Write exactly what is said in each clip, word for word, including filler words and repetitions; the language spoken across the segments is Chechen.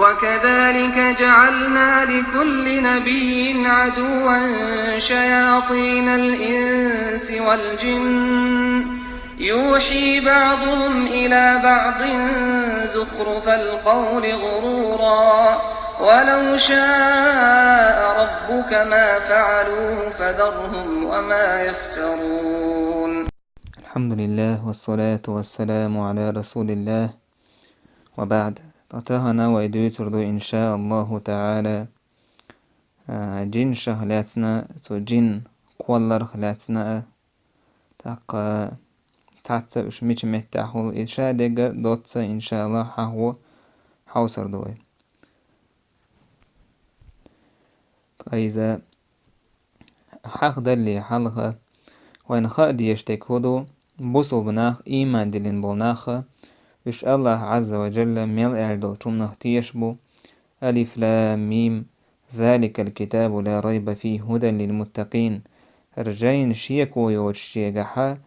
وكذلك جعلنا لكل نبي عدوا شياطين الإنس والجن يوحي بعضهم إلى بعض زخرف القول غرورا ولو شاء ربك ما فعلوه فذرهم وما يفترون. الحمد لله والصلاة والسلام على رسول الله وبعد. Тахана вай дуьйцур ду, иншааллаху таӀала, а, жинашах лаьцна, цу жин кхолларх лаьцна а, тӀаккха цхьацца уьш мича меттехь хуьлу, иза ша дерг доцца, иншааллах, хьахо хьовсур ду вай. Ткъа иза хьахдалле хьалха, вайна хаа дезаш дерг хӀун ду, бусулба нах, ийман диллина болу нах, уьш Аллах Ӏазза ва Джалла мел аьлла долчу хӀуманах тешаш бу. Алиф-лам-мим, заликал китабу ла райба фихи хӀудан лил муттакъин. ХӀара жайна шеко йоцуш шегахьа,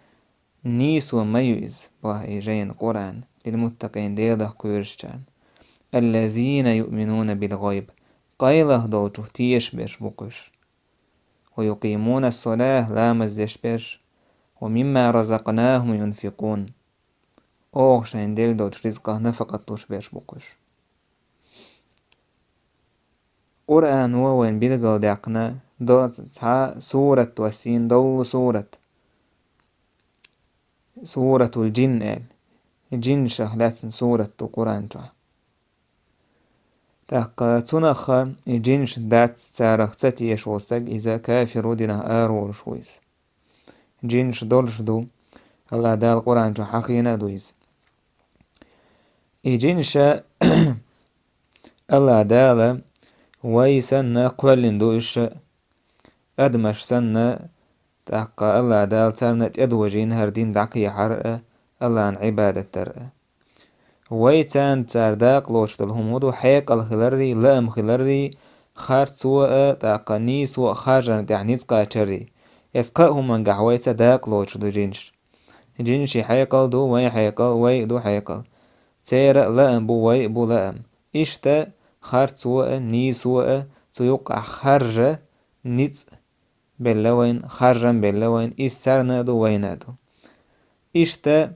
нийсо ма ю иза, боху и жайна Къуръан, лил муттакъин, Делах кхоьручарна. Аллазина юъминуна бил гӀайб, къайлаха долчух тешаш берш бу-кх уьш. Ва юкъимуна ас-салата, ламаз деш берш, ва мимма разакънахум юнфикъун, оха шайна делла долчу ризкъах нафакъат луш берш бу-кх уьш. Къуръано вайна билгалдаьккхина до-, цхьа сурат доссийна, долу сурат. Суратул Джин аьлла. Жинашах лаьцна сурат ду Къуръан чохь. ТӀаккха цунах и жинаш дац, царах ца тешаш волу стаг, иза кафир ву, динах араволуш ву иза. Жинаш долуш ду, Аллах Дала Къуръан чохь хьахийна а ду иза. И жинаша Аллах Дала вай санна кхоьллина ду уьш, адамаш санна, тӀаккха Аллах Дала царна тӀедожийна хӀара дин дӀакхехьар а, Аллахьан Ӏибадат дар а. Вай царна, цара дакъа лоцуш долу хӀума хӀун ду, хьекъал хиларрий, лаам хиларрий, харцо а, тӀаккха нийсо а харжарна тӀехь ницкъ кхачаррий. Эс кхаа хӀумангахь вайца дакъа лоцуш ду жинаш. Жинаши хьекъал ду, вайн хьекъал, вай а ду хьекъал. Церан а лаам бу, вай а бу лаам. Иштта харцо а, нийсо а, цу юккъахь харжа ницкъ белла вайн, харжам белла вайн, иза царна а ду, вайна а ду. Иштта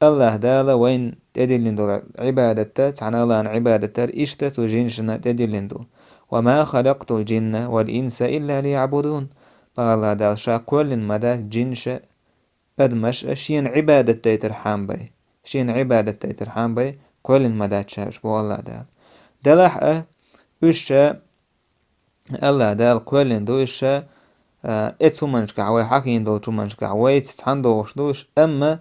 Аллах Дала вайн тӀедиллина долу Ӏибадатта, цхьана Аллахьан Ӏибадатара, иштта цу жинашна тӀедиллина ду. «Ва ма халакътул джинна вал инса илла лиябудун». Боху Аллах Дала, ша кхоьллина ма дац жинаша, адамаш а шена Ӏибадат дайтархьама бен. Шена Ӏибадат дайтархьама бен кхоьллина ма дац ша уьш, боху Аллах Дала. Делахь а уьш ша Аллах Дала кхоьллина ду уьш ша, а, эцу хӀуманашкахь, вай хьахийна долчу хӀуманашкахь, вайца цхьаьна догӀуш ду уьш, амма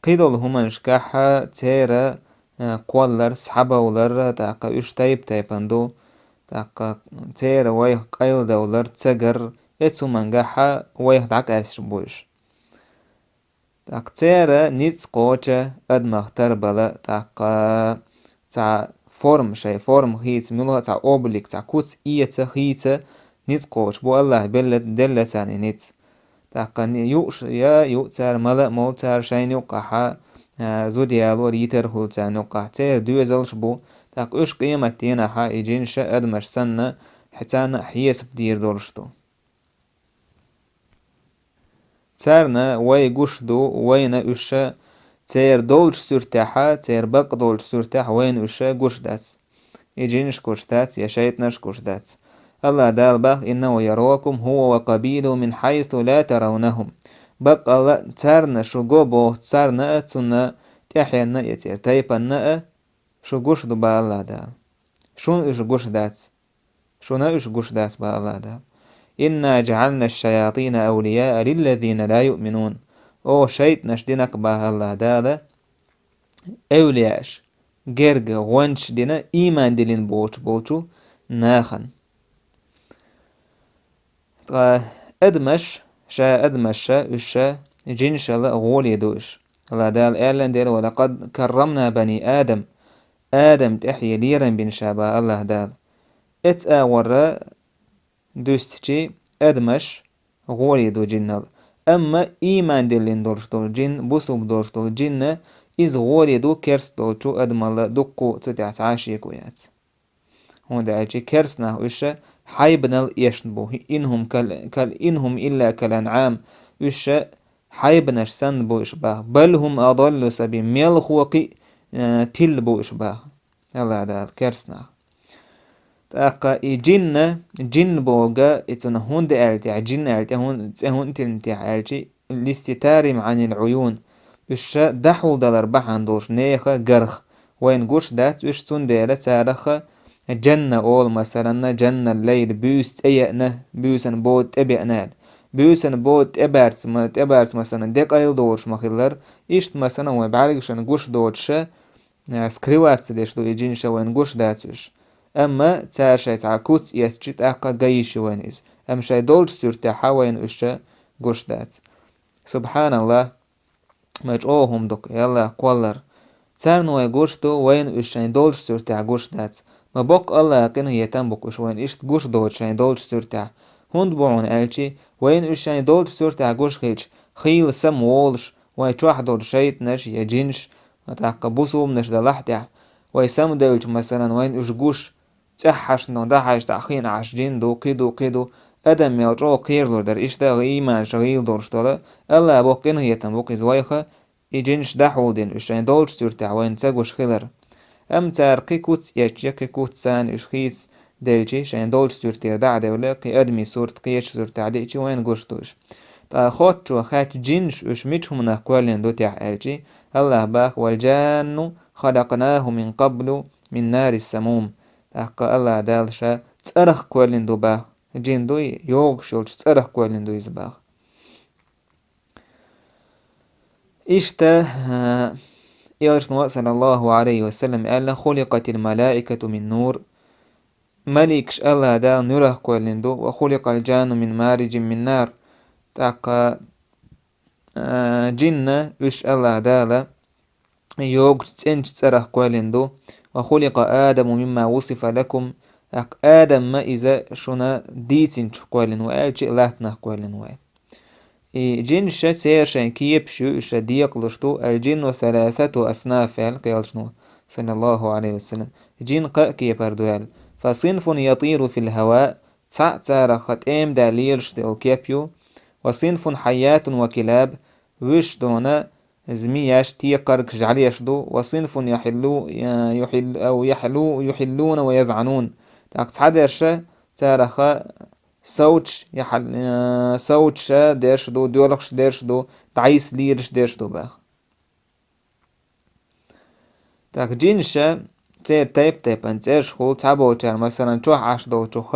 кхидолу хӀуманашкахь церан, а, кхоллар, схьабовлар, тӀаккха уьш тайп-тайпана ду, тӀаккха церан вайх къайладовлар, ца гар, эцу хӀумангахь вайх дӀакъаьсташ бу уьш. ТӀаккха церан ницкъ кхочу адамах тарбала, тӀаккха цхьа форма, шайн форма хийца, муьлха цхьа облик, цхьа куц эца, хийца ницкъ кхочу бу, Аллах белла, делла царна и ницкъ. ТӀаккха ни-, юуш я юу цара, мала а молу цара, шайна юккъахьа, а, зуда ялор, йитар хуьлу царна юккъахь. Церан доьзалш бу, тӀаккха уьш къематдийнахьа и жинаша адамаш санна, хье-, царна а хьесап дийр долуш ду. Царна вай гуш ду, вайна уьш церан долчу суьртехьа, церан бакъ долчу суьртехь вайна уьш гуш дац. И жинаш гуш дац, я шайтӀанаш гуш дац. Аллах Дала бах: «Иннаху яракум хува ва къабилуху мин хьайсу ла таравнахум». Баккъалла а царна шу го боху, царна а, цунна тӀаьхьенна а, я церан тайпанна а шу гуш ду, бах Аллах Дала. Шуна уьш гуш дац. Шуна уьш гуш дац, бах Аллах Дала. «Инна джаӀална аш-шаятина авлияа лиллазина ла юъминун». Оха шайтӀанаш дина-кх, бах Аллах Дала, эвлияаш, герга, гӀончаш дина ийман диллина боцуш болчу нахана. Ткъа адамаш, ша адамаш, уьш жинашалла а гӀоле ду уьш. Аллах Дала аьллан дела: «Ва лакъад каррамна бани Адам». Адам тӀаьхье лерам бина ша, бах Аллах Дала. Эцу агӀорра дуьстичи адамаш гӀоле ду жиннал. Амма ийман диллина долуш долу жин, бусулба долуш долу жинна, иза гӀоле ду керст долчу адамалла дуккху, цу тӀехь цхьа а шеко яц. ХӀунда аьлча керста нах уьш хьайбанал эшна бу. إن هم كال-, كال-, إن هم إلا كالأنعام. Уьш хьайбанаш санна бу уьш бах. بل هم أضل سبيلا. Мелхо кхин а, э, тилла бу уьш бах. Аллах Дала керста нах. ТӀаккха и джинна, джин бога, и цунах хӀунда аьлла тӀехь, джин аьлла тӀе хӀун-, цӀе хӀунда тиллина тӀехь аьлча, لستتارهم عن العيون. Уьш дӀахьулдалар бахьана долуш нехан гарх. Вайна гуш дац уьш, цундела царах джанна олу, масалан, джанна лайла, буьйса тӀе еана, буьйсан бода тӀе беана аьлла. Буьйсан бода тӀе баьрца ма-, тӀе баьрца, масалан, де къайла долуш ма хиллара, иштта, масалан, вайн бӀаьргашна гуш доцуша, э, скрываться деш ду и джинша, вайна гуш дац уьш. Амма цара шайн цхьа куц эцча, тӀаккха ган йиш ю вайна иза. Амма шайн долчу суьртехь вайна уьш гуш дац. Субханаллах, ма чӀогӀа хӀума ду-кх, Аллах кхоллар. Царна вай гуш ду, вайна уьш шайн долчу суьртехь гуш дац. Ма боккха Аллаха къинхетам бу-кх уьш вайна иштта гуш доцу шайн долчу суьртехь. ХӀунда бу хьуна аьлча, вайна уьш шайн долчу суьртехь гуш хилча, хийла самаволуш, вайн чохь долу шайтӀанаш я джинаш, тӀаккха бусулбанаш далахь а тӀехь, вай самадевлча, масалан, вайна уьш гуш, цӀеххьашна дӀахьаьжча, цхьаъ хиъна Ӏаш джин ду, кхин ду, кхин ду, адам мел чӀогӀа кхералур дара, иштта гӀий-, ийманаш гӀийла долуш долу, Аллах боккха къинхетам бу-кх иза вайх, и джинаш дӀахьулдина уьш шайн долчу суьртехь вайна ца гуш хилар. Амма цара кхин куц эцча, кхин куц царна уьш хийца делча, шайн долчу суьртера дӀа а девлла, кхин адамийн сурт, кхечу суьртехь диъча, вайна гуш ду уьш. Ткъа хоттачо хаьттича, джинаш уьш мича хӀуманах кхоьллина ду тӀехь аьлча, Аллах бах: والجان خلقناه من قبل من نار السموم. ТӀаккха Аллах Дала ша цӀарах кхоьллина ду бах. Джин дуй, йогуш йолчу цӀарах кхоьллина ду иза бах. Иштта, а, Элчано, саллаллаху алейхи ва саллям, аьлла: خلقت الملائكة من نور. Маликаш Аллах Дала нуьрах кхоьллина ду, وخلق الجان من مارج من نار. ТӀаккха, а, джинна уьш Аллах Дала йогучу цӀеначу цӀарах кхоьллина ду, وخلق آدم مما وصف لكم. ТӀаккха Адамма иза шуна дийцинчух кхоьллина ву аьлча, латтанах кхоьллина ву аьлла. И джинаш церан шайн кепаш ю, уьш декъалуш ду, الجن ثلاثة أصناف аьлла Элчано, саллаллаху алейхи ва саллям. Джин кхаа кепара ду аьлла. فصنف يطير في الهواء, цхьаъ царах тӀемадаьлла лелаш долу кеп ю. وصنف حيات وكلاب, вуьш дуна змияш, текхаргаш, жӀаьлеш ду. وصنف يحلو-, يحل-, أو يحلو-, يحلون ويزعنون. ТӀаккха цхьадерш царах совцаш, яхьал-, э, совцаш дерш ду, доьлхуш дерш ду, дӀайса лелаш дерш ду бах. ТӀаккха джинаш, церан тайп-тайпана цӀераш хуьлу, цхьаболчара, масалан, чохь Ӏаш долчух,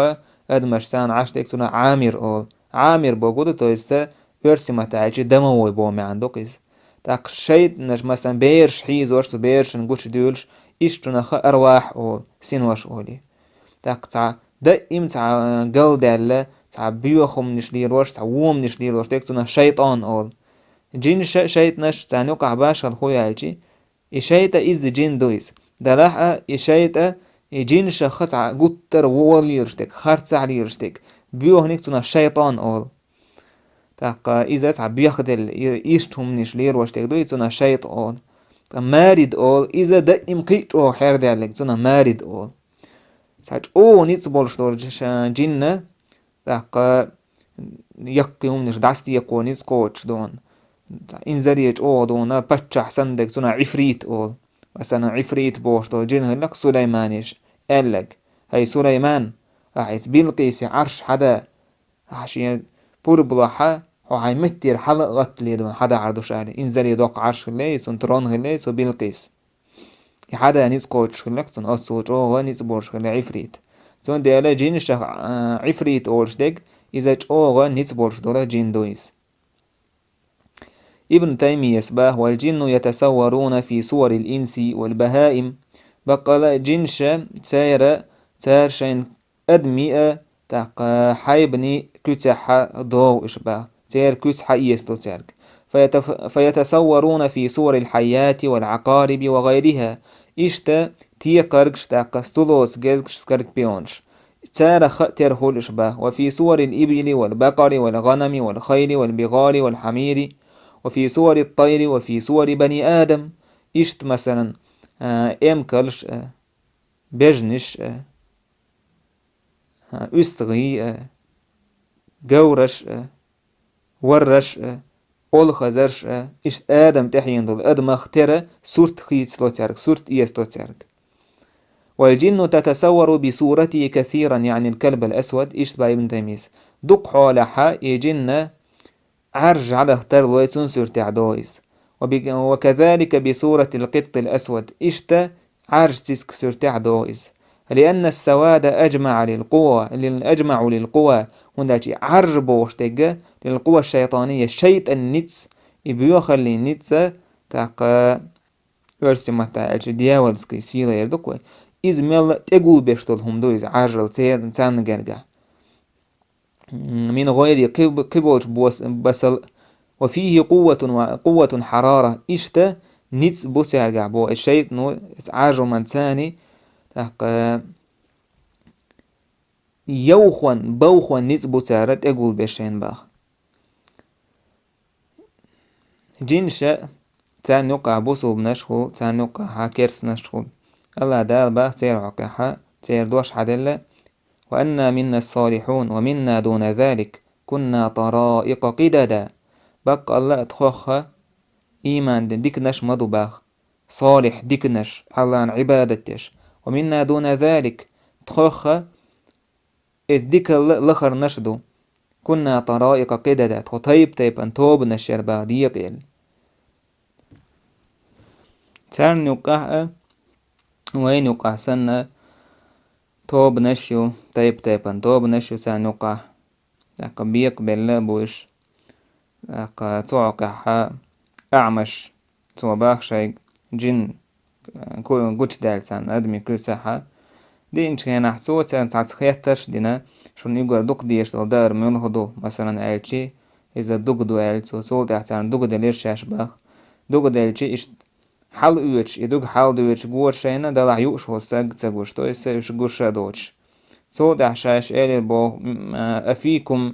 адамаш санна Ӏаш дерг, цунах Ӏамир олу. Ӏамир боху ду, то есть, оьрсийн маттахь аьлча, домовой боху маьӀна ду-кх иза. ТӀаккха шайтӀанаш, масалан, бераш хьийзош, цу берашна гучудуьйлуш, иштта чунах арвахь олу, синош олий. ТӀаккха цхьа даим цхьа галдаьлла, цхьа боьха хӀуманаш лелош, цхьа воманаш лелош дерг, цунах шайтӀан олу. Джинаш а, шайтӀанаш а, царна юкъахь башхалла хӀун ю аьлча, и шайтӀа изза джин ду иза. Делахь а, и шайтӀа, и джинашах цхьа гуттара а вон лелаш дерг, харцахь лелаш дерг, боьханиг, цунах шайтӀан олу. ТӀаккха иза цхьа боьхделла, и-, иштта хӀуманаш лелош дерг ду, и цунах шайтӀа олу. Ткъа марид олу, иза даим кхин а чӀогӀа хьердаьлларг, цунах марид олу. Цхьа чӀогӀа ницкъ болуш долчу ша-, джинна, тӀаккха яккхий хӀуманаш дӀасадекхо ницкъ кхочуш дуна. Инзаре чӀогӀа дуна, паччахь санна дерг, цунах Ӏифрит олу. Масалан, Ӏифрит бохуш долу джин хилла-кх Сулайманеш, аьлларг: «ХӀай Сулайман, ахьа хӀинца Билкъисе Ӏарш хьада, ахьа шен пурба лохь, хьо хьайн меттера хьала а гӀаттале дуна, хьадахьар ду ша», — аьлла. Инзаре доккха Ӏарш хилла, цунна трон хилла цу Билкъисан. И хьада ницкъ кхочуш хилла-кх цунна, оццул чӀогӀа ницкъ болуш хилла Ӏифрит. Цундела джинашах, а, Ӏифрит олуш дерг, иза чӀогӀа ницкъ болуш долу джин ду иза. Ибн Таймияс баха: «والجن يتصورون في صور الإنس والبهائم». Баккъала а джинаш, церан, цара шайн адамийн а, тӀаккха хьайбанийн куьцехь догӀу уьш баха. Церан куьц хьаэца ду цаьрга. فيتف-، فيتصورون في صور الحيات والعقارب وغيرها. Иштта текхаргаш, тӀаккха стулоца гезгаш, скорпионаш. Царах а тера хуьлу уьш баха. وفي صور الإبل والبقر والغنم والخيل والبغال والحمير. وفي صور الطير وفي صور بني آدم. Иштта, масалан, а, эмкалш а, бежнаш а, уьстагӀий а, говраш а, варраш а, олхазарш а, иштта адам тӀехьена долу адамах тера сурт хийцало цаьрга, сурт эцало цаьрга. والجن تتصور بصورته كثيرا، يعني الكلب الأسود, иштта боху Ибн Таймийс. Дукха хьолахь и жинна Ӏаржа жӀадах тарлой цунна суьртехь догӀу иза. وب-، وكذلك بصورة القط الأسود, иштта Ӏаржа цицка суьртехь догӀу иза. لأن السواد أجمع للقوى، لل-، أجمع للقوى, хӀунда аьлча и Ӏаржа бохуш дерг, للقوى الشيطانية, шайтӀан ницкъ, и боьхаллин ницкъ, тӀаккха оьрсийн маттахь аьлча дьявольский сила эр ду-кх вай. Иза мелла а тӀегулбеш долу хӀума ду иза Ӏаржал цер-, царна гергахь. من غير قب-، قبل بوس-، بصل، وفيه قوة و-، قوة حرارة. Иштта ницкъ бу цаьргахь боху, и шайтӀано, и Ӏаржаман царний, тӀаккха йовхан, бовхан ницкъ бу цара тӀегулбеш шайна боху. Жинаш а, царна юккъахь бусулбанаш а хуьлу, царна юккъахь керстанаш а хуьлу. АллахӀ Дала боху церан хьокъехь, церан дош хьаделла: وأنا منا الصالحون ومنا دون ذلك كنا طرائق قددا. Баккъалла а тхох а ийман дина диканаш ма ду боху, салихь диканаш, АллахӀна Ӏибадат деш. ومنا دون ذلك, тхох а иза дикалла а лахарнаш а ду. كنا طرائق قددا, тхо тайп-тайпана тобанаш яра боху декъала. Царна юккъахь а, вайна юккъахь санна, тобанаш ю, тайп-тайпана тобанаш ю царна юккъахь. ТӀаккха бекъабелла а бу уьш. ТӀаккха цу хьокъехь АӀмаш, цо боху шайга, жин ку-, гучудаьлла царна адамийн куьйсехь. Диъначу хенахь цо царна цхьацца хеттарш а дина, шуна уггар дукха дезаш долу даар муьлха ду, масалан, аьлчи, иза дуга ду аьлла цо, цул тӀаьхьа царна дуга делира шаьш боху. Дуга делчи, иштта хьала оьцуш, и дуга хьала доьцуш гора шайна, делахь юуш волу стаг ца гуш, то есть са уьш гуш а доцуш. Цул тӀаьхьа шаьш элира боху: м, а, أفيكم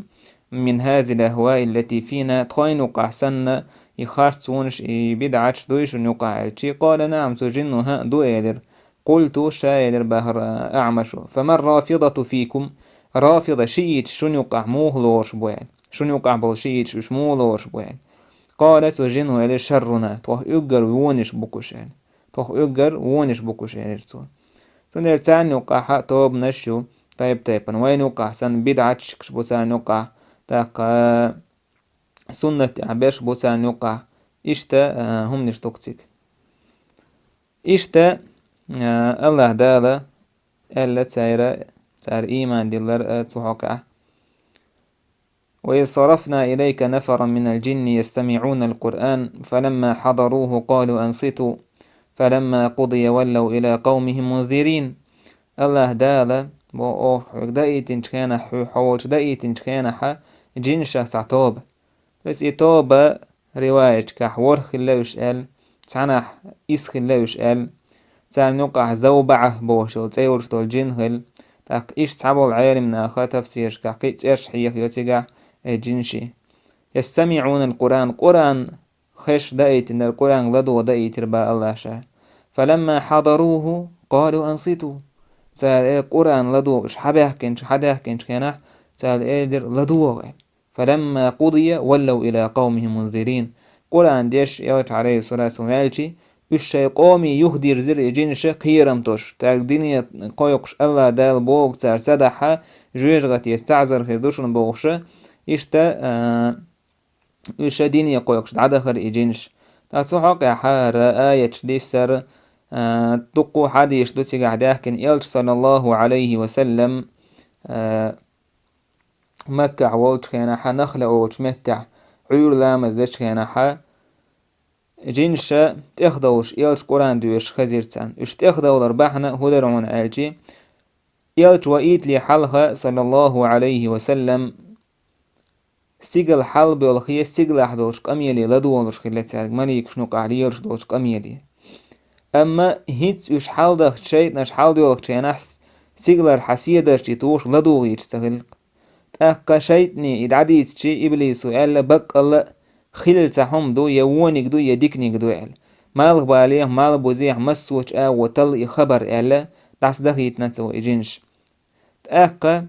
من هذه الأهواء التي فينا, тхойна юккъахь санна, и харцонаш, и бидӀаташ дуй шуна юккъахь аьлчи, قال نعم, цу жинно хӀаъ ду элира. قلت, ша элира боху АӀмашо: فما الرافضة فيكم, рафида шиъиташ шуна юккъахь муха лоруш бу аьлла. Шуна юккъахь болу шиъиташ уьш муха лоруш бу аьлла. قال, цу жинно элира: شرنا, тхох уггар вониш бу-кх уьш аьлла. Тхох уггар вониш бу-кх уьш, элира цо. Цундела царна юккъахь а тобанаш ю, тайп-тайпана. Вайна юккъахь санна бидӀатчикаш бу царна юккъахь, тӀаккха суннат тӀехь берш бу царна юккъахь. Иштта, а, хӀуманаш ду-кх цига. Иштта, а, АллахӀ Дала аьлла цара, цара ийман диллар а цу хьокъехь. وإذ صرفنا إليك نفرا من الجن يستمعون القرآن فلما حضروه قالوا أنصتوا فلما قضي ولوا إلى قومهم منذرين. АллахӀ Дала, бо оха хьоьга даийтинчу хенахь, хьо, хьо волчу даийтинчу хенахь, жинашах цхьа тоба. То есть и тоба риваятчикахь ворхӀ хилла уьш аьлла, цхьанахь исс хилла уьш аьлла. Царна юккъахь ЗавбаӀа бохуш йолу цӀе йолуш долу жин хилла. ТӀаккха иштта цхьаболу Ӏелам наха тафсирашкахь кхин а цӀераш хьехайо цигахь, э, жинаший. يستمعون القرآن, Къуръан хезаш даийтинера, Къуръанга ладогӀа даийтира боху АллахӀа ша. فلما حضروه قالوا أنصتوا. Цара, э, Къуръан ладогӀа уьш хьабаьхкинчу, хьадаьхкинчу хенахь, цара элира: «ЛадогӀа», – аьлла. فلما قضي ولوا إلى قومهم منذرين. Къуръан деш, элча, Ӏалайхиссалату вассалам, ваьлчи, уьш шайн къоме юхадирзира и жинаша кхерам тосуш, тӀаккха дине кхойкхуш АллахӀ Дала бохург цара ца дахь, жоьжахатица таӀзар хир ду шуна бохуша, иштта, а, уьш дине кхойкхуш дӀадахара и жинаш. Ткъа цу хьокъехь хӀара аяташ диссара, а, дуккха а хьадисаш ду цигахь даьхкина, элча, саллаллаху Ӏалайхи ва саллам, а, Маккахь волчу хенахь, Нахла олучу меттехь, Ӏуьйра ламаз дечу хенахь, жинаша тӀехдовлуш, элча Къуръан доьшуш хезира царна. Уьш тӀехдовлар бахьана хӀун дара хьуна аьлчи, элча ваийтале хьалха, саллаллаху Ӏалайхи ва саллам, стигала хьалабоьлхе, стигалахь долчу къамеле ладогӀалуш хилла цаьрга, маликашна юкъахь лелаш долчу къамеле. Амма хӀинца уьш хьаладахча, шайтӀанаш хьаладоьлхучу хенахь, стигалара хьан седарчий тухуш ладугӀуьйтуш ца хилла. ТӀаккха шайтӀане и дӀадийцичи, иблисо аьлла: «Баккъалла а хилла цхьа хӀума ду, я вониг ду, я диканиг ду», – аьлла. «Малхбалехь, малбузехь, массочу агӀо талла и хабар», – аьлла, дӀасадахийтина цо и жинаш. ТӀаккха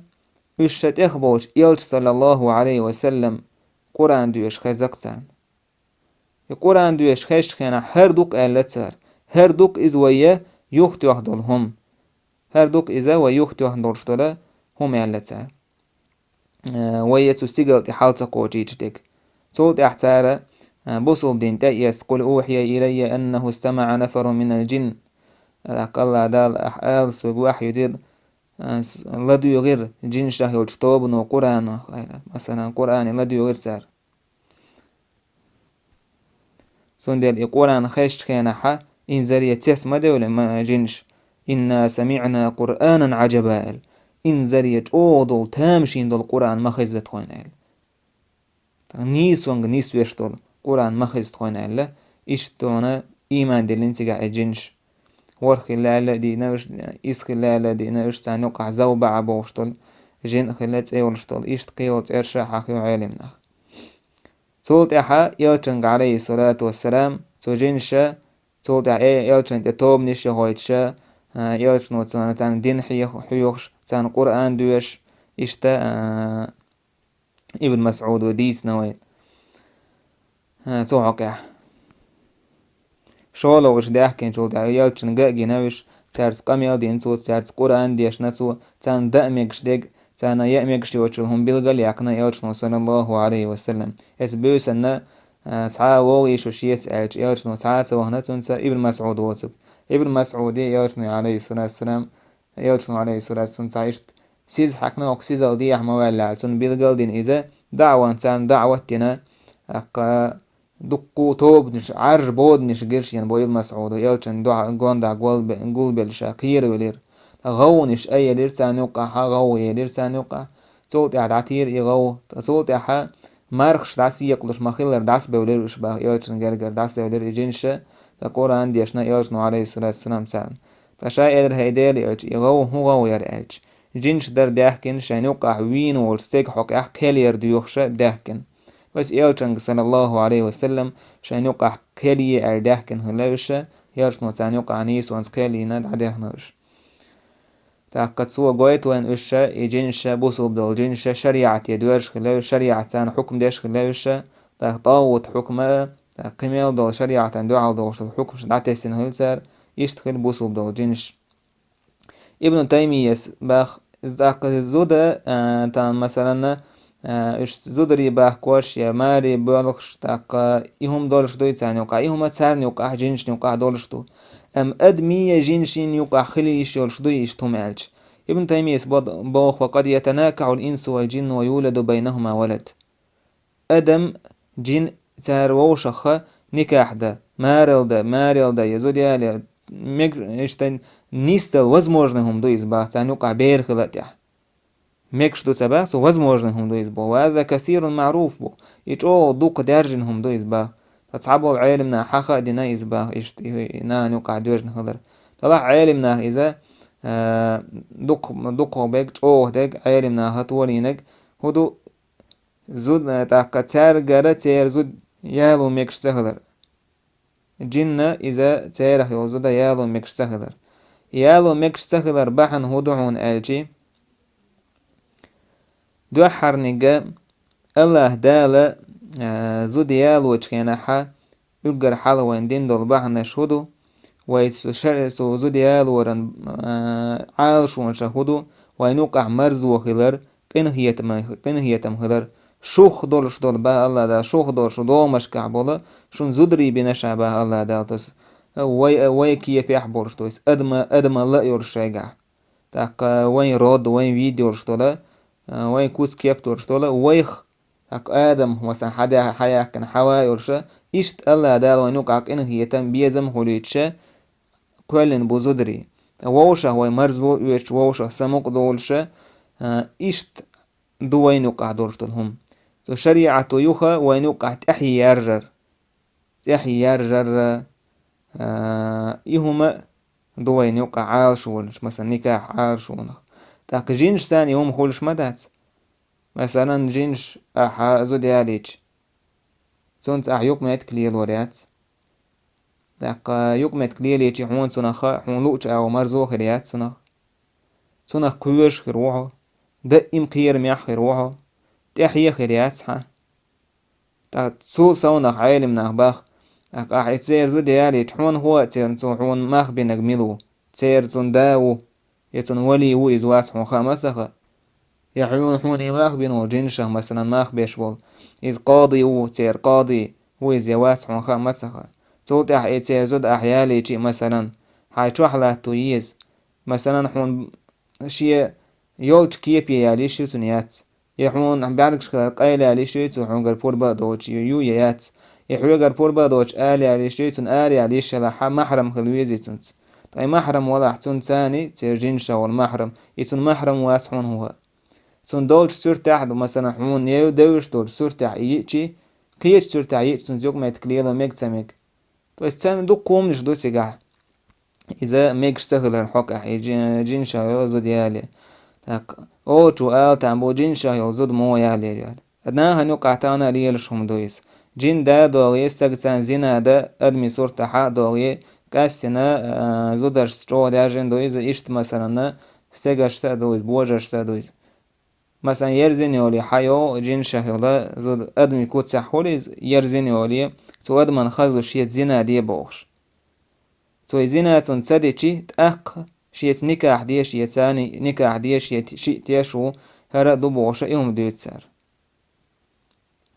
уьш ша тӀехболчу элча, саллаллаху Ӏалайхи ва саллам, Къуръан доьшуш хезза-кх царна. И Къуръан доьшуш хезчу хенахь хӀара ду-кх аьлла цара. ХӀара ду-кх иза вай юхатоьхна долу хӀума. ХӀара ду-кх иза вай юхатоьхна долуш долу хӀума аьлла цара. Э, вай цу стигала тӀе хьал ца кхочийча дерг. Цул тӀаьхьа цара, э, бусулба дин тӀе а эцна: «Къул ухьия илайя аннаху стамаӀа нафарун минал джин». ТӀаккха Аллах Дала ахь ала, соьга вахьйу дира, э, с-, ладуьйгӀира джинашах йолчу тобано Къуръанах аьлла. Масалан, Къуръане ладуьйгӀира цара. Цундела и Къуръан хезчу хенахьа, инзаре цец ма девлла ма-, жинаш: «Инна самиӀна Къуръанан Ӏаджаба», – аьлла. Инзаре чӀогӀа долу, тамашийна долу Къуръан ма хезза тхойна аьлла. Нийсонга нисвеш долу Къуръан ма хезза тхойна аьлла. Иштта тхуна ийман диллина цигахь и жинаш. ВорхӀ хилла аьлла а дийна уьш, исс хилла аьлла а дийна уьш, царна юкъахь Завбаъа бохуш долу жин а хилла, цӀе йолуш долу. Иштта кхин йолу цӀераш а хьахийо Ӏелам нах. Цул тӀаьхьа элчанга, Ӏалайхиссалату вассалам, цу жинаша, цул тӀаьхьа э-, элчан тӀе тобанаш яхийтуша, а, элчано царна, царна дин хьех-, хьоьхуш, царна Къуръан доьшуш, иштта, а, Ибн МасӀуда дийцина вай, а, цу хьокъехь. ШолгӀа уьш даьхкинчул тӀаьхьа элчанга а гина уьш, цаьрца къамел дина цо, цаьрца Къуръан дешна цо, царна даа мегаш дерг, царна яа мегаш йоцчул хӀума билгал а яьккхина элчано, саллаллаху Ӏалайхи ва саллам. Эцу буьйсанна, а, цхьа а вогӀийша шеца аьлча, элчано цхьа а ца вахана цуьнца, Ибн МасӀуд воцург. Ибн МасӀуде элчано, Ӏалайхиссалату вассалам, элчано, Ӏалайхиссалату вассалам, цхьа иштта сиз хьаькхна, оха сизал дехьа ма ваьлла аьлла, цунна билгал а дина иза, даъван царна даъват а дина, тӀаккха дуккха а тобанаш, Ӏаржа боданаш гира шена боху Ибн МасӀуда, элчан дуьхьа-, гондахь гулбе-, гулбелла ша кхеравелира. ГӀовгӀанаш а елира царна юккъахьа, гӀовгӀа елира царна юккъахь. Цул тӀаьхьа дӀатийра и гӀовгӀа. Ткъа цул тӀаьхьа мархаш дӀасаекъалуш ма-хиллара, дӀасабевлира уьш боху, элчан гергара дӀасабевлира и жинаша, ткъа Къуръан дешна элчано, Ӏалайхиссалату вассалам, царна. Ткъа ша элира: «ХӀай Делан элча, и гӀовгӀа хӀун гӀовгӀа яра?» – аьлча. Жинаш дара даьхкина шайна юккъахь вийна волчу стеган хьокъехь кхел яр доьхуша даьхкина. Вайса элчанга, саллаллаху Ӏалайхи ва саллам, шайна юккъахь кхел е аьлла даьхкина хилла уьш, элчано царна юккъахь нийсонца кхел йина дӀадаьхна уьш. ТӀаккха цо гойту вайна уьш, и жинаш, бусулба долу жинаш, шариӀате доьрзуш хилла уьш, шариӀат царна хьукам деш хилла уьш, тӀаккха тӀагӀут хьукма, тӀаккха кхин мел долу шариӀатан дуьхьал долуш долу хьукмаш дӀатесна хилла цара, иштта хилла бусулба долу жинаш. Ибн Таймияс бах, тӀаккха зуда, а, тан, масалан, а, уьш зударий бахкош я маре боьлхуш, тӀаккха и хӀума долуш дуй царна юкъахь, и хӀума царна юкъахь, жинашна юкъахь долуш ду. Амма адамийн я жинашийн юкъахь хила йиш йолуш дуй иштта хӀума аьлча. Ибн Таймияс бо-, боху: «Ва къад ятанакахьул инсу вал джинну ва юладу байнахума валад». Адам, жин цара вовшахха никахь дан, марал дан, марел дан, я зуда ялаяр, мег-, иштта нисдала возможный хӀума ду иза бах, царна юкъахь бер хила а тӀехь. Мегаш ду ца бах, цу возможный хӀума ду иза бо. Ва хаза касирун маъруф бу. И чӀогӀа дукха даьржина хӀума ду иза бах. Ткъа цхьаболу Ӏелам наха хьаха а дина иза бах, иштта и, и нахана юкъахь доьжна хилар. Делахь Ӏелам наха иза, а, дукха, дукха бег, чӀогӀа дег Ӏелам наха толийнарг хӀун ду, зуда, тӀаккха цаьргара церан зуда яло мегаш ца хилар. Жинна иза церах йолу зуда яло мегаш ца хилар. Яло мегаш ца хилар бахьана хӀун ду хьуна аьлчи, дуьххьарниг а Аллаха Дала, а, зуда ялочу хенахьа, уггар хьалха вайн дина долу бахьанаш хӀун ду? Вай цу шар-, цу зуда ялоран, а, Ӏалашонаш хӀун ду? Вайн юкъахь марзо хилар, къинхетам, къинхетам хилар, шух долуш долу, бах Аллах Дала, шух долуш догӀмашкахь болу, шун зударий бина ша, бах Аллах Дала, то есть, вай, вай кепехь болуш, то есть, адама, адамалла а йолуш шайгахь. ТӀаккха вайн род, вайн вид йолуш долу, вайн куц-кеп долуш долу, вайх, тӀаккха Адам, масалан, хьада-, хьаяьккхина Хьава йолуша, иштта Аллах Дала вайн юкъахь къинхетам, безам хуьлуьйтуша, кхоьллина бу зударий. Вовшах вай марзо оьцуш, вовшах самукъа долуша, а, иштта ду вайн юкъахь долуш долу хӀума. Цу шариӀато юха вайн юкъахь тӀаьхье яржар. ТӀаьхье яржар, а, и хӀума ду вайн юкъахь Ӏалашонаш, масалан, никахь Ӏалашонах. ТӀаккха жинаш санна и хӀума хуьлуш ма дац. Масалан, жинаш ахьа зуда ялийча, цунца ахьа юкъаметтиг лелор яц. ТӀаккха юкъаметтиг лелийча хьуна цунах, хьуна луучу агӀор марзо хир яц цунах. Цунах кхоьруш хир ву хьо. даим кхерамехь хир ву хьо, тӀаьхье хир яц хьан. ТӀаккха цул совнах Ӏелам наха боху: «ТӀаккха ахь и церан зуда ялийча, хьуна хӀун а церан цо хьуна мах бинарг мила ву? Церан цунна да ву, я цунна вали ву, иза вац хьуна хаа ма ца хаьа. Я хьуна, хьуна и мах бина волу жинашах, масалан, мах беш волу, иза къади ву, церан къади ву иза я вац хьуна хаа ма ца хаьа. Цул тӀаьхьа и церан зуда ахь ялийча а, масалан, хьайн чохь латто еза. Масалан, хьуна шен йолчу кепе яла йиш ю цунна, яц. Я хьуна бӀаьргашкара къайлаяла йиш ю цо хьуьнгара пурба а доцуш, ю, ю я яц. Я хьоьгара пурба а доцуш ара яла йиш ю цунна, ара яла йиш елахь, хьан махьрам хила везий цуьнца. Ткъа и махьрам валахь, цунна царний, церан жинашах волу махьрам, и цунна махьрам вац хьуна хӀун а. Цунна долчу суьртехь а ду, масалан, хьуна я девзаш долчу суьртехь и йиъчий, кхечу суьртехь йиъча цунца юкъаметтиг лело мега ца мега. То есть царна дукха хӀуманаш ду цигахь. Иза мегаш ца хиларна хьокъехь, и жи-, жинашах йолу зуда яле. ТӀаккха олучо ала там бу, жинашах йолу зуда муха яле яра. Нахана юкъахь тахана а лелаш хӀума ду иза. Жин да а догӀий, стаг царна зина дан, адамийн суртахь а догӀий, къаьстина, а, зударшца чӀогӀа даьржина ду иза, иштта, масалан, стегаршца а ду иза, божаршца а ду иза. Масалан, ерзина йолу хьан йогӀу жинашах йолу зуда, адамийн куцехь хуьлу иза, ерзина йолу, цу адаман хазлуш шеца зина де бохуш. Цо и зина цунна ца дичи, тӀаккха шеца никахь де, шеца ни-, никахь де, шеца шиъ теш ву, хӀара а ду бохуш, и хӀума дуьйцу цара.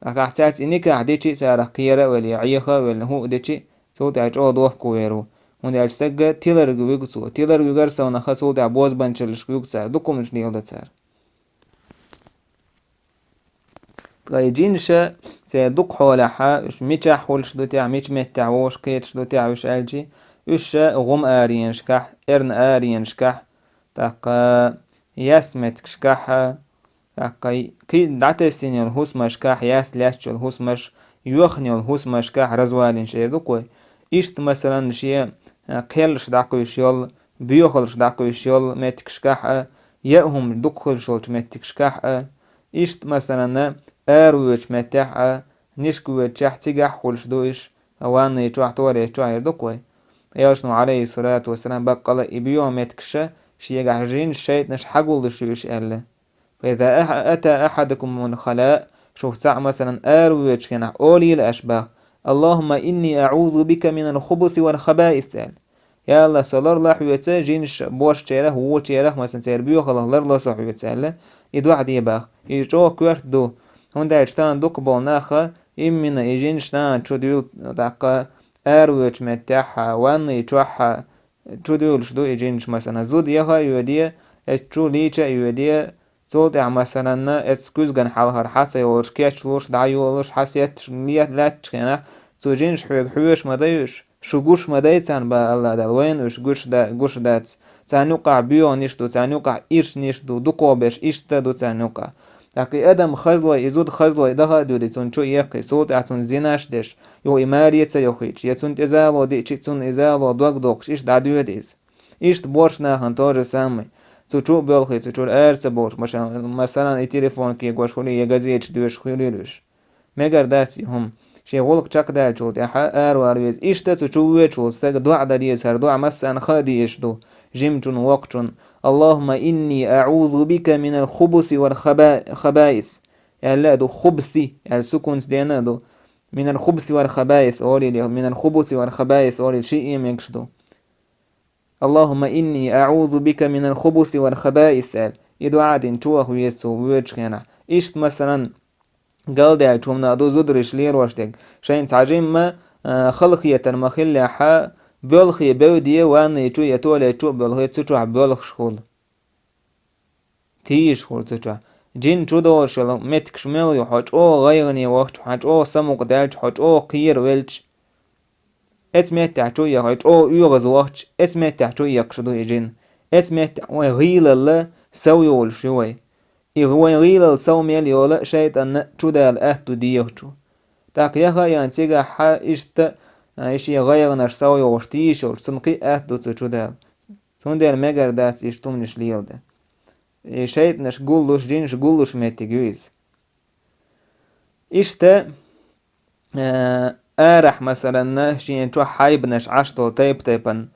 Ахь цаьрца и никахь дичи, царах кхера а велла, я Ӏеха а велла, хӀу а дичи, цул тӀаьхьа чӀогӀа дохко вер ву. ХӀунда аьлча стагга тиларг вуьгу цо, тиларг вуьгар совнаха цул тӀаьхьа бозбанчаллашка вуьгу цара, дукха хӀуманаш леладо цара. Ткъа и жинаша церан дукха хьолехьа, уьш мичахь хуьлуш ду техьа, мича меттехь вовшах кхеташ ду техьа уьш аьлчи, уьш ша гӀум аренашкахь, эрна аренашкахь, тӀаккха яс меттигашкахьа, тӀаккха кхин дӀатесна йолу хӀусамашкахь, яс лаьтташ йолу хӀусамаш, йоьхна йолу хӀусамашкахь развалинаш эр ду-кх вай. Иштта, масалан, шен, а, кхеллаш дӀакхуьйсуш йолу, боьхалш дӀакхуьйсуш йолу меттигашкахь а, яа хӀума дукха хуьлуш йолчу меттигашкахь а, иштта, масалан, аравоьдучу меттехь а, нишка воьдучехь, цигахь а хуьлуш ду уьш, ванни чохь, туалет чохь эр ду-кх вай. Элчано, Ӏалайхиссалату вассалам, баккъала и боьха меттигаш шегахь жинаш, шайтӀанаш хьагулдуш ю уьш аьлла. «Фа иза аха-, ата ахьадакумул халаа», шух цхьаъ, масалан, аравоьдучу хенахь, олийла аша боху: «Аллахумма инни аӀузу бика минал хубуси вал хабаис», аьлла. «Я АллахӀ, со ларло хьоьца жинаш бошчерах, вочерах, масалан, церан боьхалх ларло со хьоьца», аьлла, и доӀа де боху. Иза чӀогӀа коьрта ду, хӀунда аьлча тахана дукха болу наха иммина и жинаш тахана чу дуьйлу, тӀаккха аравоьдучу меттехьа, ванни чохьа, чу дуьйлуш ду и жинаш, масалан, зуда яха а йоьде, эцу чу лийча а йоьде, цул тӀаьхьа, масалан, эцу куьзган хьалхара хьа ца йолуш, кечлуш, дӀайолуш, хьа сетташ ле-, лаьтташ хенахь, цу жинаш хьоьга хьоьжуш ма дай уьш, шу гуш ма дай царна, боху АллахӀ Дала, вайна уьш гуш да-, гуш дац. Царна юккъахь боьханиш ду, царна юккъахь ирчниш ду, дукхо берш иштта ду царна юккъахь. ТӀаккха и адам хазлой, и зуда хазлой даха а дуьлий, цунна чу эккхий, цул тӀаьхьа цунна зинаш деш, юха и маре ца йохуьйтуш, я цунна тӀе зало диъчи, цунна и зало дог доккхуш, иштта дӀадоьду иза. Иштта боьрша нахана то же самое. Цу чу а боьлхий, цу чуьра ара ца болуш, маша-, масалан, и телефон кегош хуьлий, я газеташ доьшуш хуьлийла уьш. Мегар дац и хӀума. Шен гӀуллакх чекхдаьллачул тӀаьхьа аравала веза. Иштта цу чу воьдуш волу стага доӀа дан деза, хӀара доӀа массарна хаа дезаш ду, жимачун, воккхачун: «Аллахумма инни аӀузу бика минал хубуси вал хаба-, хабаис», аьлла а ду, «хубси», аьлла сукунца дена а ду, «минал хубси вал хабаис» олийла, «минал хубуси вал хабаис» олийла, шиъ а мегаш ду. «Аллахумма инни аӀузу бика минал хубуси вал хабаис», аьлла, и доӀа дина чу ваха веза цо воьдучу хенахь. Иштта, масалан, галдаьллачу хӀуманах ду зударша лелош дерг. Шайна цхьа жимма, а, халахетар ма-хиллехьа, боьлхе бевде, ванни чу я туалет чу а боьлхе, цу чохь боьлхуш хуьлу. Тийжаш хуьлу цу чохь. Жин чу долуш йолу меттигаш мел ю, хьо чӀогӀа гӀайгӀане вахча, хьан чӀогӀа самукъадаьлча, хьо чӀогӀа кхеравелча. Эцу меттехь чу а яххе, чӀогӀа оьгӀаз вахча, эцу меттехь чу а екхаш ду и жин. Эцу меттехь вайн гӀийлалла сов йолуш ю вай. И вайн гӀийлалла сов мел йола шайтӀанна чудала атта ду дегӀачу. ТӀаккха яха а ян цигахь хьан иштта, а, и шен гӀайгӀанаш сов йолуш тийжаш йолуш, цунна кхин а атта ду цу чудала. Цундела мегар дац иштта хӀуманаш леладан. И шайтӀанаш гуллуш, жинаш гуллуш меттиг ю иза. Иштта, э, арахь, масалан, шен чохь хьайбанаш Ӏаш долу тайп-тайпана,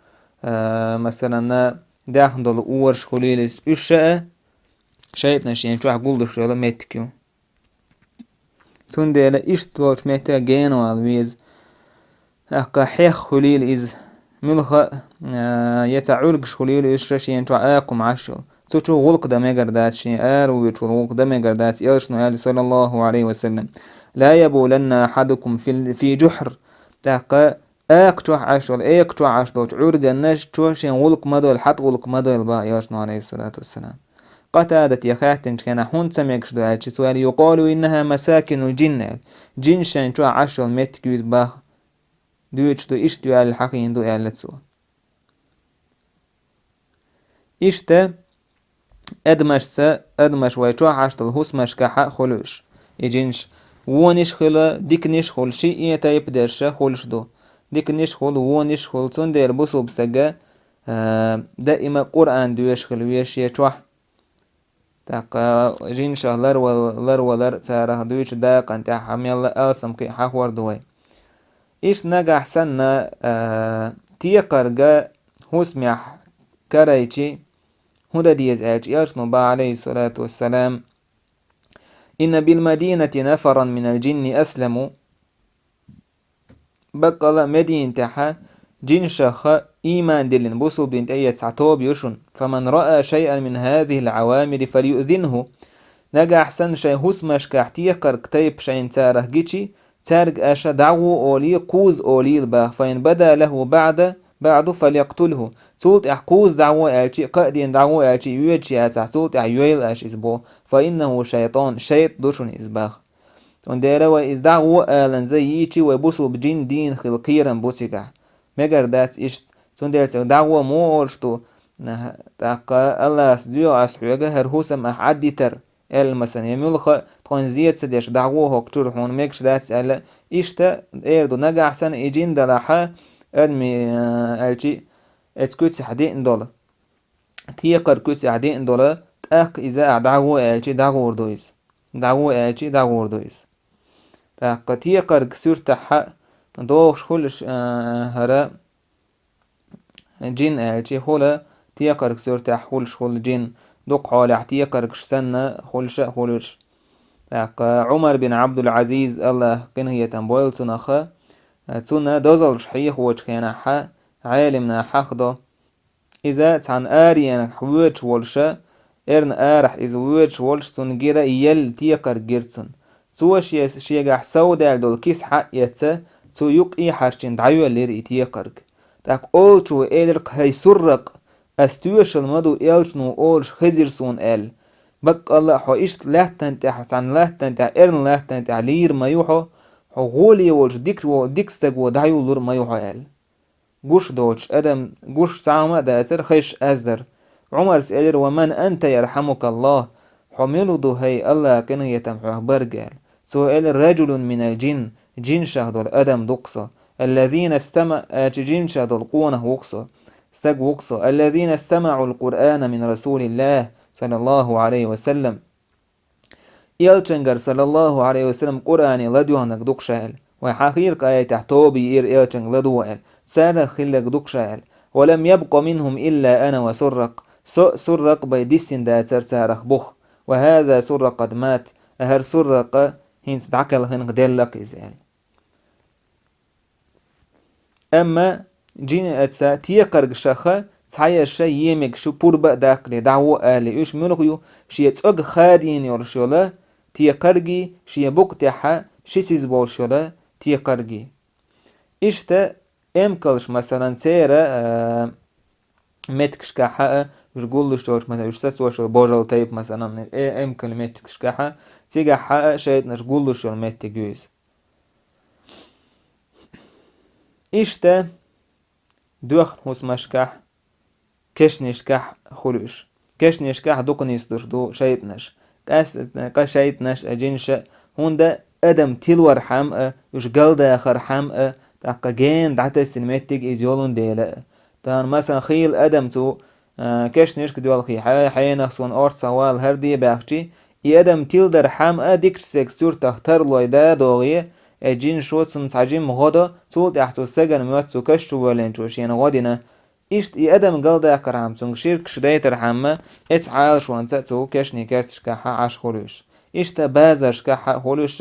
э, масалан, даьхна долу ораш хуьлийла иза, уьш а, шайтӀанаш шен чохь гулдуш йолу меттиг ю. Цундела иштта волчу метте генавала веза. ТӀаккха хьех хуьлийла иза. Муьлха а, я цхьа Ӏуьргаш хуьлийла иза шен чохь акхум Ӏаш йолу. Цу чу гӀуллакх дан мегар дац, шен ара вуьйчу гӀуллакх дан мегар дац, элчано аьлла, саллаллаху алейхи ва саллям: «Ла ябуланна ахадукум фи жухр». ТӀаккха акха чохь Ӏаш йолу, экха чохь Ӏаш долчу Ӏуьрганнаш чу шен гӀуллакх ма дойла, хьатӀа гӀуллакх ма дойла баха элчано, алейхиссалату вассалам. Къатадате хаьттинчу хенахь, хӀунда ца мегаш ду аьлча, цо аьлла: «Юкъалу иннаха масакинул джинн», аьлла. Джинаш шайн чохь Ӏаш йолу меттиг ю иза баха. Дуьйцуш ду, иштта ю аьлла, хьахийна ду аьлла цо. Иштта, адамашца, адамаш вай чохь Ӏаш долу хӀусамашкахь а хуьлуш, и джинаш вониш а хуьлу, диканиш а хуьлу, шиъ а тайпа дерш а хуьлуш ду. Диканиш а хуьлу, вониш а хуьлу, цундела бусулба стага, а, даима Къуръан доьшуш хила веза шен чохь. ТӀаккха жинашах ларвал-, ларвалар, царах дуьйцу дакъана тӀехь мелла алсам кхин хьахор ду вай. Иштта нагахь санна, а, текхарга хӀусамехь карайчи, хӀун дан деза аьлча, элчано баха, алейхиссалату вассалам: «Инна бил мадинати нафаран минал джинни асламу». Баккъала Мединатехьа жинашаха иман диллина бусулба дин тӀеэца цхьа тоба ю шуна. «Фаман раа шайъан мин хазихил авамири фалюзинху». Нагахь санна шайн хӀусамашкахь текхарг тайпа шайна царах гичи, цаьрга аша дӀагӀо олий, кхузза олийла баха. «Фаин бада лаху баъда, баъду фалякътулху». Цул тӀаьхьа кхузза дӀагӀо аьлчи, кхаа дийна дӀагӀо аьлчи, йоьдуш яцахь, цул тӀаьхьа йойла аша иза боху. «Фаиннаху шайтӀан», шайтӀа ду шуна иза баха. Цундела вай иза дӀагӀо аланза йийчи, вай бусулба жин дийна хила кхерам бу цигахь. Мегар дац иштта. Цундела цига дӀагӀо муха олуш ду? ТӀаккха Аллахьас доьху ас хьоьга, хӀара хӀусам ахь Ӏаддитар, аьлла, масалан, я муьлхха а тхуна зен ца деш дӀагӀо хӀокху чуьра, хьуна мегаш дац аьлла, иштта эр ду. Нагахь санна и жин далахьа, адми, а, аьлчи, эцу куьцехь деана долу. Текхарг куьцехь деана долу, тӀаккха иза ахь дӀагӀо аьлчи, дӀагӀур ду иза. ДӀагӀо аьлчи, дӀагӀур ду иза. ТӀаккха текхарг суьртахьа догӀуш хуьлуш, а, хӀара жин аьлчи, хула текхарг суьртахь хуьлуш хуьлу жин, дукха хьолехь текхаргаш санна хуьлуш а хуьлуш. ТӀаккха Ӏумар бин Ӏабдул-Ӏазиз, Аллахь къинхетам бойла цунах, цунна дозаллаш хьехочу хенахьа, Ӏелимна хьахдо. Иза цхьана аренах воьдуш волуша, эрна арахь иза воьдуш волуш, цунна гира елла текхарг гира цунна. Цо шен, шегахь совдаьлла долу киса хьа а эцна, цу юккъе хьарчийна дӀайоьллира и текхарг. ТӀаккха олучо элира-кх: «ХӀай Сурракъ, ас тоьшалла ма ду, элчано олуш хезира суна», – аьлла. «Баккъалла а хьо иштта лаьттан тӀехь, цхьана лаьттан тӀехь, эрна лаьттан тӀехь лийр ма ю хьо, хьо гӀоле волуш дика во-, дика стаг во дӀайуллур ма ю хьо», – аьлла. Гуш доцуш адам, гуш цхьамма а дацара, хезаш аз дара. Ӏумарс элира: «Ва ман анта, ярхьамукаллахь? Хьо мила ду, хӀай Аллахь къинхетам хьох барг?» – аьлла. Цо элира: «Раджулун минал джин, жинашах долу адам ду-кх со. Аллазина стама», аьлча, жинашах долу къонах ву-кх со, стаг ву-кх со. «Аллазина стамаӀул Къуръана мин Расулиллахь, саллаллаху Ӏалайхи ва саллам». Элчангара, саллаллаху Ӏалайхи ва саллам, Къуръане ладоьгӀнарг ду-кх ша аьлла. Вай хьан хийра къаятехь тоба йиира элчанга ладогӀа аьлла. Царах хилларг ду-кх ша аьлла. «Ва лам ябкъа минхум илла ана ва Сурракъ». Со а, Сурракъ а бен диссина дацара царах бух. «Ва хаза Сурракъ къад мат». ХӀара Сурракъ а хӀинца дӀакхелхина-кх, делла-кх иза аьлла. Амма жин а, цхьа текхаргашха цхьаерш а емегаш ю, пурба а даккхале, дӀагӀо а алале. Уьш муьлха ю? Шен цӀога хадийна йолуш йолу текхаргий, шен букъа тӀехьа ши сиз болуш йолу текхаргий. Иштта эмкалш, масалан, церан, а, меттигашкахьа а, уьш гуллуш йолчу, масалан, уьш сацош йолу божал тайпа, масалан, э-, эмкал меттигашкахьа, цигахьа а шайтӀанаш гуллуш йолу меттиг ю иза. Иштта доьхна хӀусамашкахь, кешнашкахь хуьлу уьш. Кешнашкахь дукха нисдуш ду шайтӀанаш. Къаьсттина, къа шайтӀанаш а, жинаш а, хӀунда адам тилорхьама а, уьш галдахархьама а, тӀаккха гена дӀатесна меттиг иза йолун дела а. Тахана, масалан, хийла адам цу, а, кешнашка доьлхий, хье-, хьенах суна орцахь вала хӀара де баьхчи, и адам тиладархьама а, дикачу стеган суьртах тарлой да а догӀий, э, жинашо цунна цхьа жимма гӀо до, цул тӀаьхьа цу стеган моьтту цу каш чу воьллинчо шена гӀо дина, Иштта и адам галдаккхархьама, цунга ширкаш дайтархьама, эцу хьалашонца а цу кешнийн керташкахьа Ӏаш хуьлуш. Иштта базаршкахьа хуьлуш,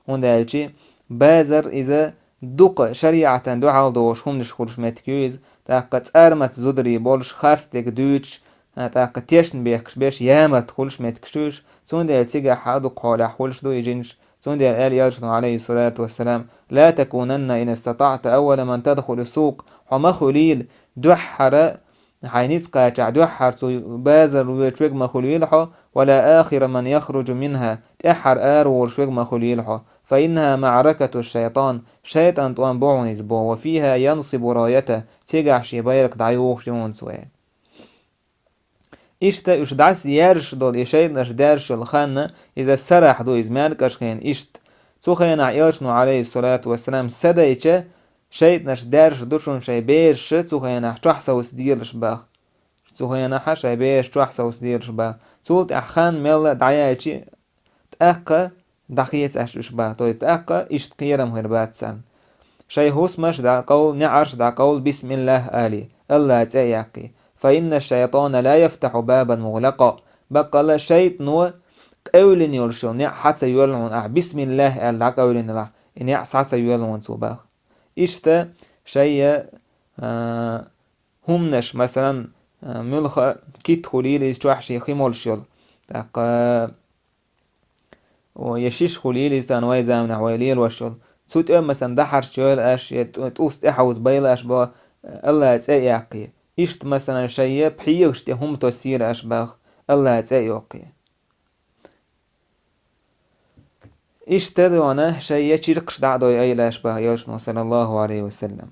хӀунда аьлча базар иза дукха шариӀатан дуьхьал долуш хӀуманаш хуьлуш меттиг ю иза, тӀаккха цӀармат зударий болуш, харцдерг дуьйцуш, а, тӀаккха тешнабехкаш беш ямарт хуьлуш меттигаш ю уьш, цундела цигахьа дукха хьолехь хуьлуш ду и жинаш, цундела аьлла Элчано, Ӏалайхиссалату вассалам: «لا تكونن إن استطعت أول من تدخل السوق». Хьо ма хуьлийла дуьххьара, хьайн ницкъ кхачахь дуьххьара цу базар воьдуш верг ма хуьлийла хьо, «ولا آخر من يخرج منها», тӀаьххьара араволуш верг ма хуьлийла хьо, «فإنها معركة الشيطان», шайтӀан тӀом бу хьуна иза боху, «وفيها ينصب رايته», цигахь шен байракх дӀайохуш ю хьуна цо. Иштта уьш дӀасаерзаш долу, и шайтӀанаш даьржаш йолу хан, иза сарахь ду, иза маьркӀажа хенахь иштта. Цу хенахь Элчано, Ӏалайхиссалату вассалам, са дайча, шайтӀанаш даьржаш ду шуна шайн бераш, цу хенахь чохь совцаделаш боху. Цу хенахьа шайн бераш чохь совцаделаш боху. Цул тӀаьхьа хан мелла дӀаяьлча, тӀаккха дӀахецаш уьш боху. То есть тӀаккха иштта кхерам хир бац царна. Шайн хӀусамаш дӀакъовла, неӀарш дӀакъовла, бисмиллахӀ алий, АллахӀан цӀе а яккхий. «فإن الشيطان لا يفتح بابا مغلقا». Баккъалла шайтӀано къевлина йолуш йолу неӀ схьа ца йоьллу хьуна, ахь бисмиллахӀ аьлла дӀакъевлина делахь, и неӀ схьа ца йоьллу хьуна цо боху. Иштта шайя, а, хӀуманаш, масалан, а, муьлхха китта хуьлийла иза чохь шен хи молуш йолу. ТӀаккха, о, я шиша хуьлийла иза царна вайн заманахь вай лелош йолу. Цу тӀе, масалан, дахьарш йойла аш, я тӀу-, тӀус тӀе хьовза байла аш боху, АллахӀан цӀе а яккхий. Иштта, масалан, шайя пхьегӀаш тӀе хӀума тоссийла аш боху, АллахӀан цӀе а йоккхий. Иштта дона шайя чиркхаш дӀа а дой айла аш боху Элчано, саллаллахӀу Ӏалайхи ва саллам.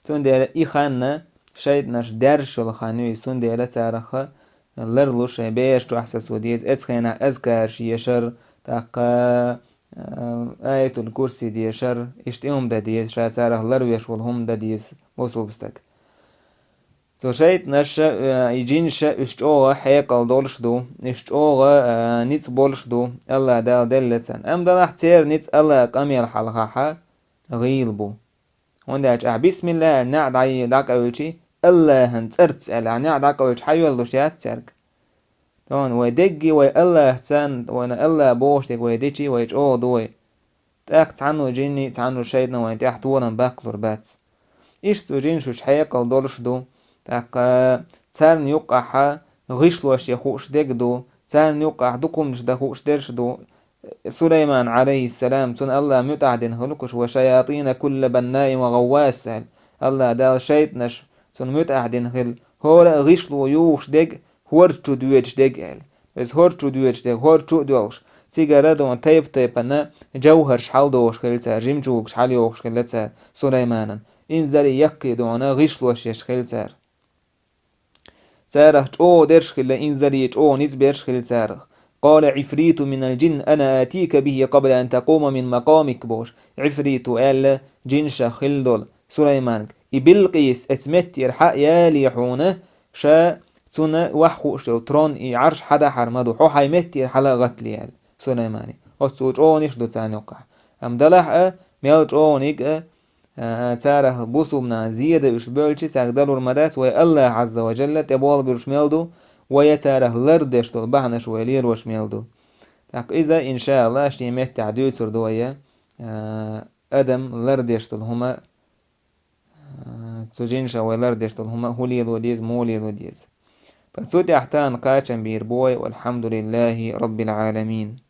Цундела и хан шайтӀанаш даьржаш йолу хан ю иза, цундела царах ларлуш шайн бераш чохь совца деза, эцу хенахь азкарш ешар, тӀаккха, а, Аятул-Курси дешар, иштта и хӀума дан деза, ша царах ларвеш волу хӀума дан деза бусулба стаг. Цу шайтӀанаша, э, и жинаша уьш чӀогӀа хьекъал долуш ду, уьш чӀогӀа, э, ницкъ болуш ду, АллахӀ Дала делла царна. Амма делахь церан ницкъ АллахӀан къамел хьалхахьа гӀийла бу. ХӀунда аьлча ахь бисмиллахӀ аьлла неӀ дӀа-, дӀакъевлчи, АллахӀан цӀарца аьлла ахь неӀ дӀакъевлчи, хьайоьллуш яц цаьрга. Тахана вай дегги вай АллахӀ царна, вайна АллахӀ бохуш дерг вай дичи, вай чӀогӀа ду вай. ТӀаккха цхьанна жинний, цхьанна шайтӀано вайна тӀехь торам баккхалур бац. Иштта цу жинаш уьш хьекъал долуш ду, тӀаккха царна юккъахьа гӀишлош я хууш дерг ду, царна юккъахь дукха хӀуманаш дан хууш дерш ду. Сулайман, Ӏалайхиссалам, цунна АллахӀа муьтӀахь дина хилла кхуш: «وشياطين كل بناء وغواص», аьлла. АллахӀ Дала шайтӀанаш цунна муьтӀахь дина хилла, хӀора а гӀишло юхуш дерг, хӀорда чу доьдуш дерг аьлла. Иза хӀорда чу доьдуш дерг, хӀорда чу а доьлхуш, цигара дона тайп-тайпана жавхӀарш хьаладохуш хилла цара, жемчугаш хьалайохуш хилла цара Сулайманан. Инзаре яккхий дона гӀишлош еш хилла цара. Царах чӀогӀа дерш хилла, инзаре чӀогӀа ницкъ берш хилла царах. «قال عفريت من الجن أنا آتيك به قبل أن تقوم من مقامك», бохуш, Ӏифрито аьлла, жинашах хилла долу Сулайманга: «И Билкъис эца меттера хьа а яле хьуна, ша цунна ваха хууш йолу трон, и Ӏарш хьадахьар ма ду, хьо хьайн меттера хьала а гӀаттале», аьлла Сулаймане. Оццул чӀогӀанаш ду царна юккъахь. Амма делахь а, мел чӀогӀаниг а, а, царах бусулба нахана зе дан уьш боьлчи, цаьрга далур ма дац, вай АллахӀ Ӏазза ва Жалла тӀеболх буьрш мел ду, вай царах лардеш долу бахьанаш вай лелош мел ду. ТӀаккха иза, иншааллахӀ, шен меттехь дуьйцур ду вай, а, адам лардеш долу хӀума, а, цу жинаша вай лардеш долу хӀума хӀун лело деза, муха лело деза. Ткъа цу тӀехь тахана кхачам бийр бу вай, валхьамдулиллахӀи раббил Ӏаламин.